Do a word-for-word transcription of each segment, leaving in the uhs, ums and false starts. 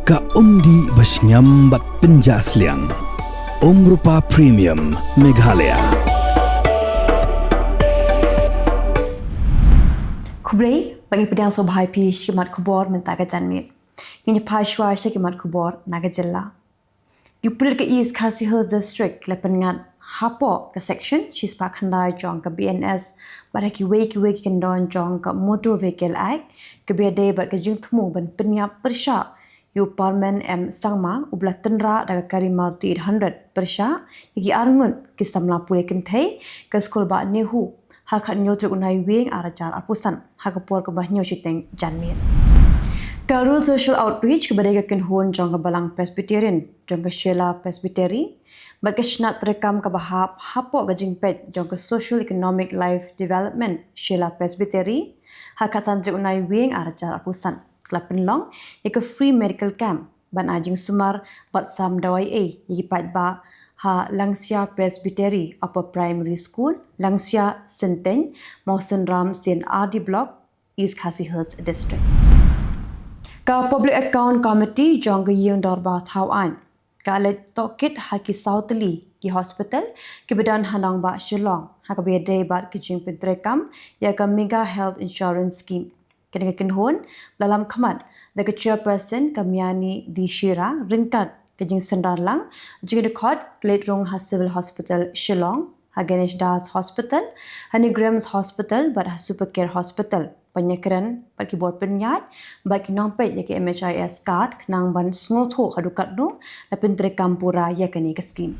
Ka umdih ba shngiam bad pynjah sliang. Umrupa Premium Meghalaya. Khublei, ba ngi pdiang sngewbha ïa phi sha ki mat khubor mynta ka janmiet. Ngin ïa phai shuwa sha ki mat khubor na ka jylla. Ki pulit ka East Khasi Hills District la pynngat hapoh ka section shispah khyndai jong ka B N S bad ha kiwei kiwei ki kyndon jong ka Motor Vehicle Act, kaba ïadei bad ka jingthmu ban pynïap pyrshah ïa u Parmen M Sangma, uba la tynrah da ka kali Maruti eight hundred, pyrshah ïa ki arngut ki samla pule kynthei ka skul bah NEHU ha ka khathynñiew tarik u Naiwieng ar hajar arphew san ha ka por kaba hynñiew shiteng janmiet. Ka Rural Social Outreach, kaba dei ka kynhun jong ka Balang Presbyterian jong ka Shella Presbytery bad ka shnat treikam kaba hap hapoh ka jingpeit jong ka Social Economic Life Development Shella Presbytery ha ka khatsan tarik u Naiwieng ar hajar arphew san, ka la pynlong ïa ka free medical camp ban ai jingsumar bad sam dawai ei ïa ki paidbah ha Langsia Presbytery Upper Primary School, Langsia, Synteng, Mawsynram, Saint R D Block, East Khasi Hills District. Ka Public Account Committee jong ka Ïing Dorbar Thaw Aiñ ka leit tohkit ha ki saw tylli ki hospital kiba don ha nongbah Shillong ha kaba ïadei bad ka jingpyntreikam ïa ka Mega Health Insurance Scheme. Kane ka kynhun la lam khmat da ka Chairperson ka Miani D Shira ryngkat ka jingsynran lang jong ki dkhot ki leit rung ha Civil Hospital Shillong, ha Ganesh Das Hospital, ha NEIGRIHMS Hospital bad ha Super Care Hospital ban ïakren bad ki bor pynïaid bad ki nongpeit ïa ka M H I S card khnang ban sngewthuh haduh katno la pyntreikam pura ïa kane ka skhim.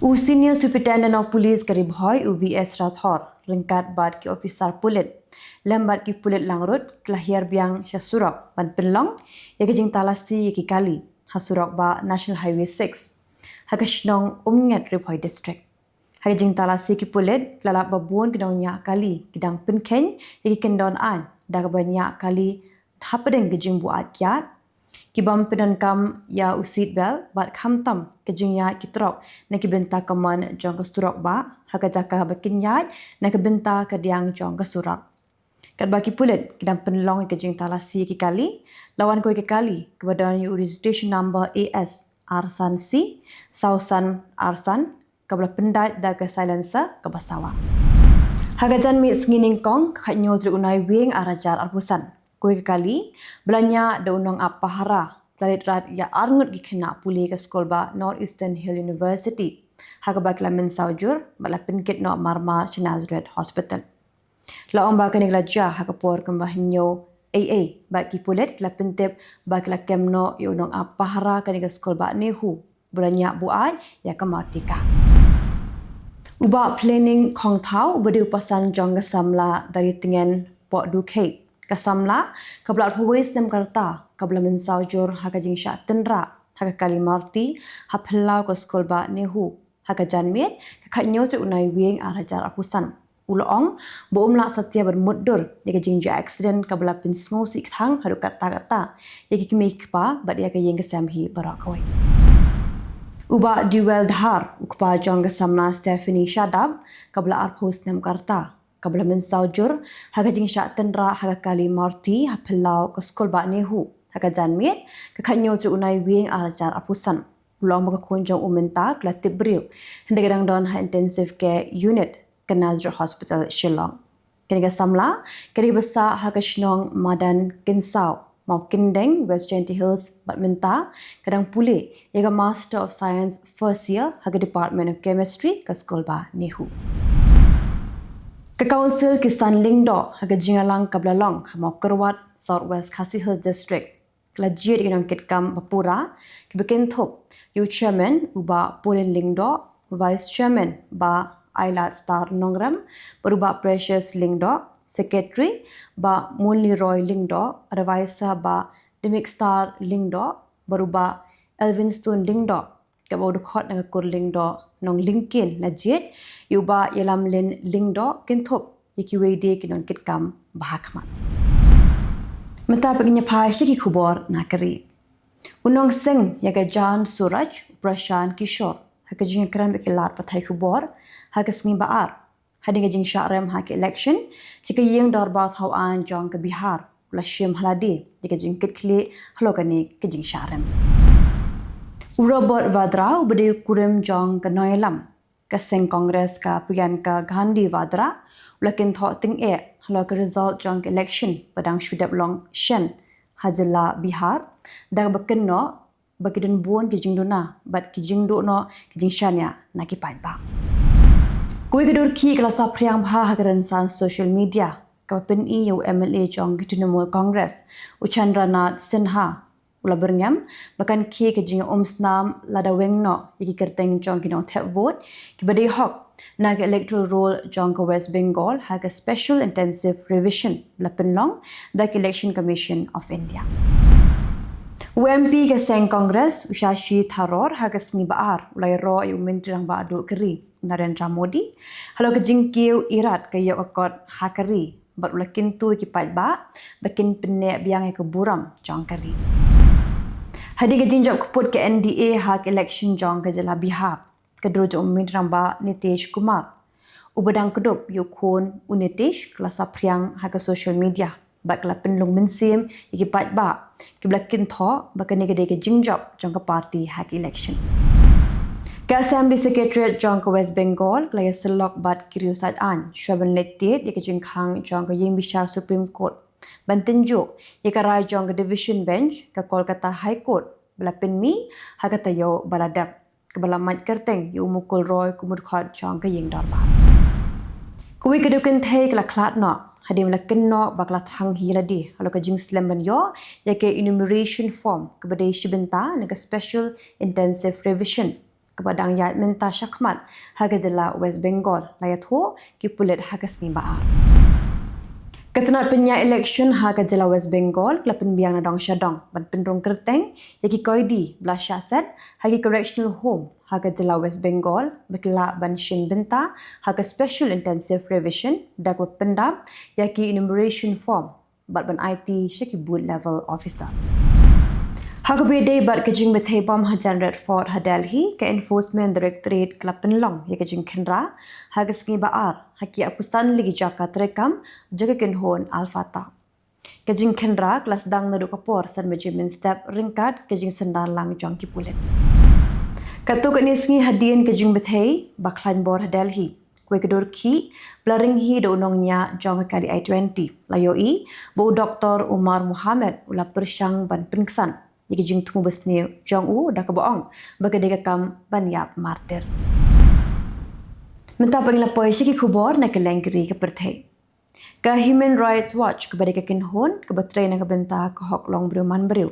U Senior Superintendent of Police ka Ri Bhoi, u V S Rathore, ryngkat bad ki ophisar pulit lem bad ki pulit langrut, ki la hiar biang sha surok ban pynlong ïa ka jingtalasi ïa ki kali ha surok bah National Highway six ha ka shnong Umnget, Ri Bhoi District. Ha ka jingtalasi ki pulit ki la lap ba bun ki nongñiah kali ki dang pynkheiñ ïa ki kyndon aiñ da kaba ñiah kali hapdeng ka jingbuaid kiad, ki bym pyndonkam ïa u seat belt bad khamtam ka jingïaid ki trok na ki bynta kamon jong ka surok bah ha ka jaka ba kin ïaid na ka bynta kadiang jong ka surok. Katba ki pulit ki dang pynlong ïa ka jingtalasi ïa ki kali, la wan kawei ka kali kaba don ïa u registration number A S ar san C saw san ar san, kaba la pyndait da ka silencer kaba sawa. Ha ka janmiet sngi nyngkong, ka khathynñiew tarik u Naiwieng ar hajar arphew san, kawei ka kali ba la ñiah da u nongap pahara ka la leit rat ïa arngut ki khynnah pule ka skul bah North Eastern Hill University ha kaba ki la mynsaw jur bad la pynkit noh marmar sha Nazareth Hospital. La ong ba kane ka la jia ha ka por kumba hynñiew eiei bad ki pulit ki la pyntip ba ki la kem noh ïa u nongap pahara kane ka skul bah NEHU ba la ñiah buaid ïa ka Maruti car. U Bah Planning Khongthaw, uba dei u pasan jong ka samla Daritngen Pohdukhei, ka samla kaba la arphew wei snem ka rta kaba la mynsaw jur ha ka jingshah tynrah ha ka kali Maruti ha phyllaw ka skul bah NEHU ha ka janmiet, ka khathynñiew tarik u Naiwieng ar hajar arphew san, u la ong ba um lah satia ban mutdur ïa ka jingjia accident kaba la pynsngewsih kthang haduh katta katta ïa ki kmie ki kpa bad ïa ka ïing ka sem hi baroh kawei. U Bah Dewel Dhar, u kpa jong ka samla Stephanie Shadap, kaba la arphew snem ka rta, kaba la mynsaw jur ha ka jingshah tynrah ha ka kali Maruti ha phyllaw ka skul bah NEHU ha ka janmiet, ka khathynñiew tarik u Naiwieng ar hajar arphew san, u la ong ba ka khun jong u mynta ka la tip briew, hynrei ka dang don ha Intensive Care Unit ka Nazareth Hospital Shillong. Kane ka samla ka dei kaba sah ha ka shnong Madan Kynsaw, Mawkyndeng, West Jaintia Hills bad mynta ka dang pule ïa ka Master of Science first year ha ka Department of Chemistry ka skul bah NEHU. Ka Council Kisan Lyngdoh, ha ka jingïalang kaba la long ha Mawkyrwat, South West Khasi Hills District, ka la jied ïa ki nongkitkam ba pura, kiba kynthup ïa u Chairman u Bah Paulin Lyngdoh, Vice Chairman Bah Ailadstar Nongrem bad u Bah Precious Lyngdoh, Secretary Bah Munliroy Lyngdoh, Advisor Bah Dimikstar Lyngdoh bad u Bah Elvinstone Lyngdoh, kaba u dkhot na ka kur Lyngdoh Nonglyngkien, la jied ïa u Bah Ïalamlin Lyngdoh kynthup ïa kiwei de ki nongkitkam ba ha khmat. Mynta pat ngin ïa phai sha ki khubor na ka ri. U nongseng ïa ka Jan Suraj, u Prashant Kishore, ha ka jingïakren bad ki lad pathai khubor ha ka sngi ba ar hadien ka jingshah rem ha ka election sha ka Ïing Dorbar Thaw Aiñ jong ka Bihar, ba la shim ha lade ïa ka jingkitkhlieh halor kane ka jingshah rem. U Robert Vadra, uba dei u kurim jong ka nongïalam ka seng Congress, ka Priyanka Gandhi Vadra, u la kynthoh tyngeh halor ka result jong ka election ba dang shu dep long shen ha jylla Bihar, da kaba kynnoh ba ki don bun ki jingduna bad ki jingduh noh ki jingshaniah na ki paidbah. Kawei ka dur khih ka la saphriang bha ha ka rynsan social media, kaba pyni ïa u M L A jong ka Trinamool Congress, u Chandranath Sinha, u la byrngem ba kan khie ka jingumsnam lada weng noh ïa ki kyrteng jong ki nongthep vote kiba dei hok na ka electoral roll jong ka West Bengal ha ka Special Intensive Revision ba la pynlong da ka Election Commission of India. U M P ka seng Congress, u Shashi Tharoor, ha ka sngi Ba-ar u la ïaroh ïa u Myntri Rangbah Duh ka ri, Narendra Modi, halor ka jingkiew irat ka ïoh ka kot ha ka ri, bad u la kyntu ïa ki paidbah ba kin pynneh biang ïa ka burom jong ka ri. Hadien ka jingjop kput ka N D A ha ka election jong ka jylla Bihar, ka dur jong u Myntri Rangbah Nitish Kumar, uba dang kdup ïa u khun u Nitish, ka la saphriang ha ka social media bad ka la pynlong mynsiem ïa ki paidbah kiba la kynthoh ba kane ka dei ka jingjop jong ka party ha ka election. Ka Assembly Secretariat jong ka West Bengal ka la ïasyllok bad ki riew said aiñ shuwa ban leit tied ïa ka jingkhang jong ka ïingbishar Supreme Court ban tynjuh ïa ka rai jong ka Division Bench ka Kolkata High Court ba la pynmih ha ka taïew ba la dep, kaba la mad kyrteng ïa u Mukul Roy kum u dkhot jong ka ïingdorbar. Kawei ka dewkynthei ka la khlad noh hadien ba la kynnoh ba ka la thang hi ïa lade halor ka jingslem ban ïoh ïa ka enumeration form kaba dei shi bynta na ka Special Intensive Revision kaba dang ïaid mynta shakhmat ha ka jylla West Bengal, la ïathuh ki pulit ha ka sngi Ba-ar. Ka tnad pynïaid election ha ka jylla West Bengal ka la pynbiang nadong shadong ban pynrung kyrteng ïa ki koidi ba la shah set ha ki correctional home ha ka jylla West Bengal ba ki lah ban shim bynta ha ka Special Intensive Revision da kaba pyndap ïa ki enumeration form bad ban aiti sha ki booth level officer. Ha kaba ïadei bad ka jingbthei bom hajan Red Fort ha Delhi, ka Enforcement Directorate ka la pynlong ïa ka jingkhynra ha ka sngi Ba-ar ha ki arphew san tylli ki jaka treikam jong ka kynhun Al-Fatah. Ka jingkhynra ka la sdang naduh ka por san baje mynstep ryngkat ka jingsynran lang jong ki pulit. Katto katne sngi hadien ka jingbthei ba khlaiñ bor ha Delhi, kawei ka dur khih ba la ring hi da u nongñiah jong ka kali I twenty, la ïohi ba u Doktor Umar Mohammed u la pyrshang ban pynksan ïa ka jingthmu basniew jong u da kaba ong ba ka dei ka kam ban ïap martir. Mynta pat ngin ïa poi sha ki khubor na kylleng ki ri ka pyrthei. Ka Human Rights Watch, kaba dei ka kynhun kaba trei na ka bynta ka hok long briew man briew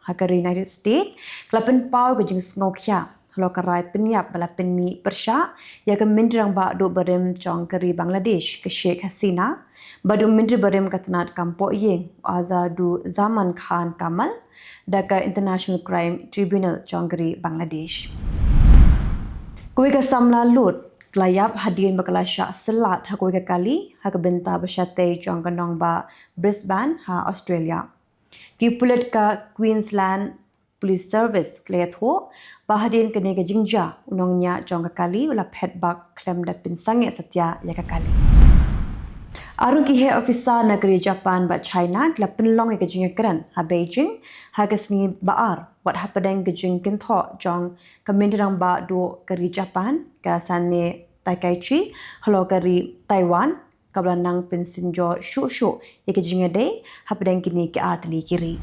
ha ka ri United States, ka la pynpaw ka jingsngewkhia halor ka rai pynïap ba la pynmih pyrshah ïa ka Myntri Rangbah Duh barim jong ka ri Bangladesh, ka Sheikh Hasina, bad u Myntri barim ka tnad kam pohïing, u Azaduzzaman Khan Kamal, da ka International Crime Tribunal jong ka ri Bangladesh. Kawei ka samla lud ka la ïap hadien ba ka la shah syllat ha kawei ka kali ha ka bynta ba shatei jong ka nongbah Brisbane ha Australia. Ki pulit ka Queensland Police Service ka la ïathuh ba hadien kane ka jingjia, u nongñiah jong ka kali u la phet bak khlem da pynsangeh satia ïa ka kali. Ar ngut ki heh officer na ka ri Japan bad China ki la pynlong ïa ka jingïakren ha Beijing ha ka sngi Ba-ar, wat hapdeng ka jingkynthoh jong ka Myntri Rangbah Duh ka ri Japan, ka Sanae Takaichi, halor ka ri Taiwan, kaba la nang pynsynjor shuh shuh ïa ka jingïadei hapdeng kine ki ar tylli ki ri.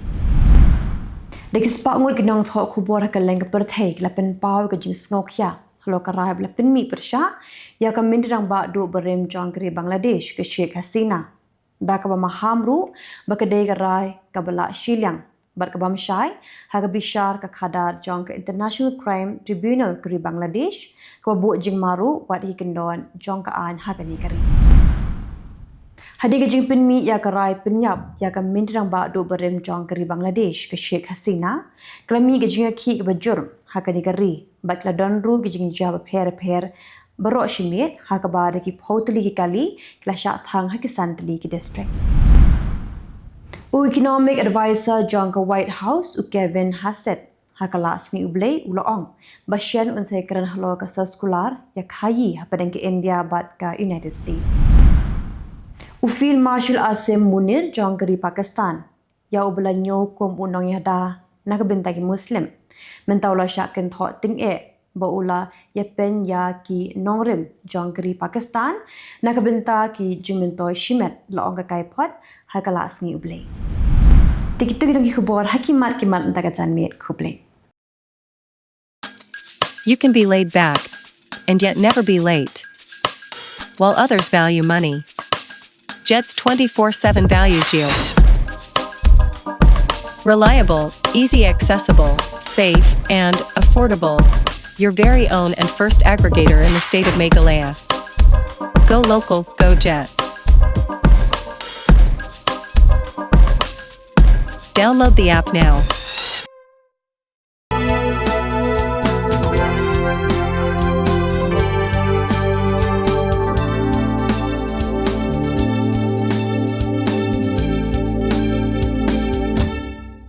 Da ki spah ngut ki nongthoh khubor ha kylleng ka pyrthei ki la pynpaw ka jingsngewkhia halor ka rai ba la pynmih pyrshah ïa ka Myntri Rangbah Duh barim jong ka ri Bangladesh, ka Sheikh Hasina, da kaba maham ruh ba ka dei ka rai kaba la shiliang bad ka bym shai ha ka bishar ka khadar jong ka International Crime Tribunal ka ri Bangladesh, kaba buh jingma ruh wat ha ki kyndon jong ka aiñ ha kane ka ri. Hadien ka jingpynmih ïa ka rai pynïap ïa ka Myntri Rangbah Duh barim jong ka ri Bangladesh, ka Sheikh Hasina, ka la mih ka jingïakhih kaba jur ha kane ka ri bad ka la don ruh ki jingjia bapher bapher baroh shi miet, ha kaba da ki phew tylli ki kali ki la shah thang ha ki san tylli ki district. U Economic Advisor jong ka White House, u Kevin Hassett, ha ka la sngi U Blei u la ong ba shen un sa ïakren halor ka soskular ïakhaïi hapdeng ka India bad ka United States. U Field Marshal Asim Munir jong ka ri Pakistan ïa u ba la ñiew kum u nongïada na ka bynta ki Muslim. Mynta u la shah kynthoh tyngeh ba u la ïapeiñ ïa ki nongrim jong ka ri Pakistan na ka bynta ki jingmyntoi shimet, la ong ka Kai Phot ha ka Lah Sngi U Blei. Te kitu ki dei ki khubor ha ki mat ki mat mynta ka janmiet. Khublei. You can be laid back and yet never be late. While others value money, Jet's twenty-four seven values you. Reliable, easy accessible, safe, and affordable. Your very own and first aggregator in the state of Meghalaya. Go local, go Jets. Download the app now.